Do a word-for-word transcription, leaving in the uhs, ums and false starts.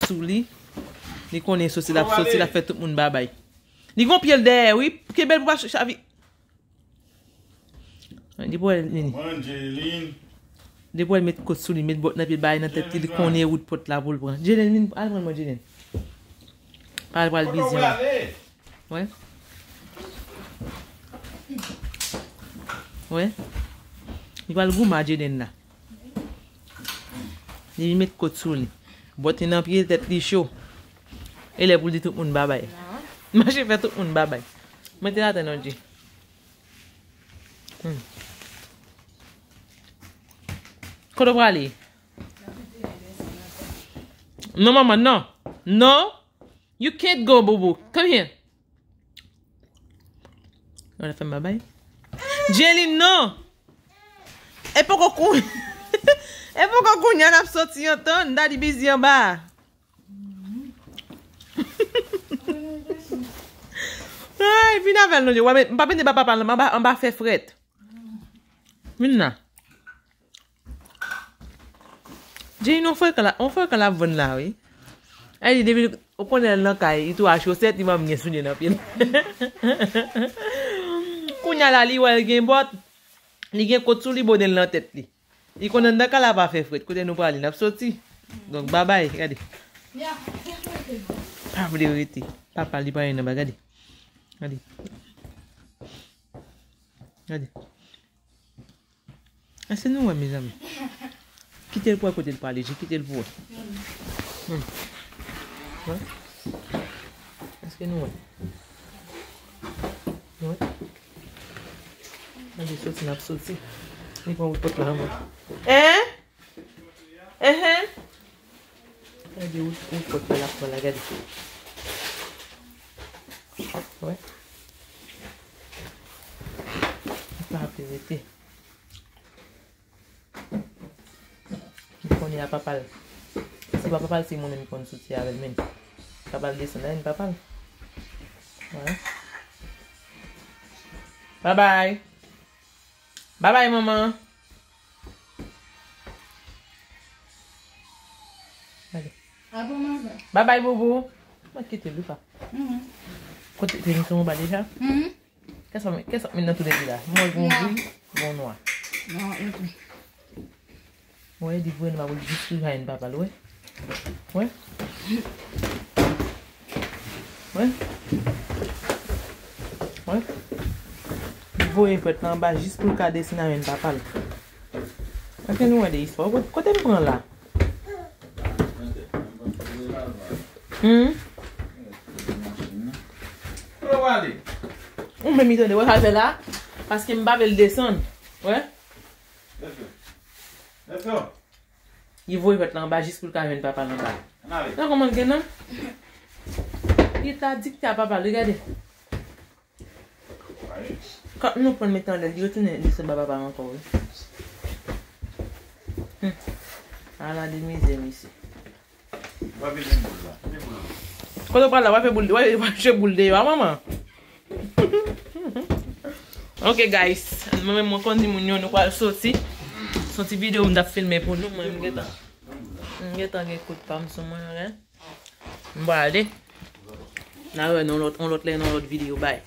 sou li. Li konnen soti, l ap soti, l ap fè tout moun babay. Li gon pye l dèyè, wi. Kenbe l pou pa chavi. Depi w wè Nini. Angelin. Depi w wè l met kot sou li, met bòt nan pye, bay nan tèt li, li konnen wout pòt la pou l pran. Jelen, vin, al pran mwen, Jelen. Pa al pral bizyon. Wè. Wè. Li pral goumen a Jelen la. Li met kot sou li. Bòt li nan pye, tèt li cho. E lè pou l di tout moun babay. Mache fè tout moun babay. Mete l atè non, Dji. Hmm. Kote w prale? Non, manman, non. Non. You can't go, boo boo. Come here. Wè l ap fè m babay. Jelin, non. E poko kou-, e poko kounye a n ap soti antann. Daddy bizi anba. Ay, vin avè l, non, Dje. W ap met, m p ap mete ba papa l anba, anba fè frèt. Vin la. Jay, yon frekan la, yon frekan la vann la, wi. Ay, li depi, ou konnen l nan kay, li tou a chosèt, li manm gen soulye nan pye l. Kounye a la, li wè l gen bòt, li gen kot sou li, bone l nan tèt li. Li konnen anndan kay la pa fè frèt, kote nou prale, n ap soti. Donk, babay, gade. Pa vle rete. Papa, li pa yon anba, gade. Gade. Gade. Èske nou wè, mezanmi? Kite l pou wè kote l prale, Jay, kite l pou wè. Hmm. Wè? Èske nou wè? Wè? Gade, soti, n ap soti. Li pran wout pòt la anba. Hein? Enhen. Gade wout, wout pòt la, l ap pran la, gade. Wè. Li pa vle rete. Li konnen a papa l. Se pa papa l, se mwen menm ki konn soti avè l menm. Papa l desann la, men papa l. Wè. Babay. Babay, manman. Gade. Babay, boubou. Mwen kite l, wi, pa. Mhm. Kote, te nou fè yon ba deja? Mhm. Kèsa, kèsa, men nan tou de la. Mwen, bon gri, bon nwa. Non, ok. Wè, li voye nan ba pou l jis pou l ka jwenn papa l, wè. Wè. Wè. Wè. Li voye frèt lan anba jis pou l ka desann a jwenn papa l. Anfen, nou wè de istwa. Kote, kote m pran la? Hmm? Ou menm li tande, wè sa l fè la? Paske m pa vle l desann. Wè? Li voye frèt lan anba jis pou l ka jwenn papa l anba. Nan kòman l gen nan? Li ta dikte a papa l, gade. Kòk nou pran mete anlè, li retounen desann ba papa l ankò, wi. Hmm. Ala de mizè, mesye. Kote w pral la? W ap fè boul, w ap fè boul deyò a, manman. Ok, guys. Mwen menm, mwen konn di moun yo, nou pral soti. Se yon ti videyo m t ap filme pou nou. Mwen, m gentan, m gentan gen kout pa m sou mwen, ok? M prale. N a wè nou lòt, yon lòt lè, nan lòt videyo. Bye.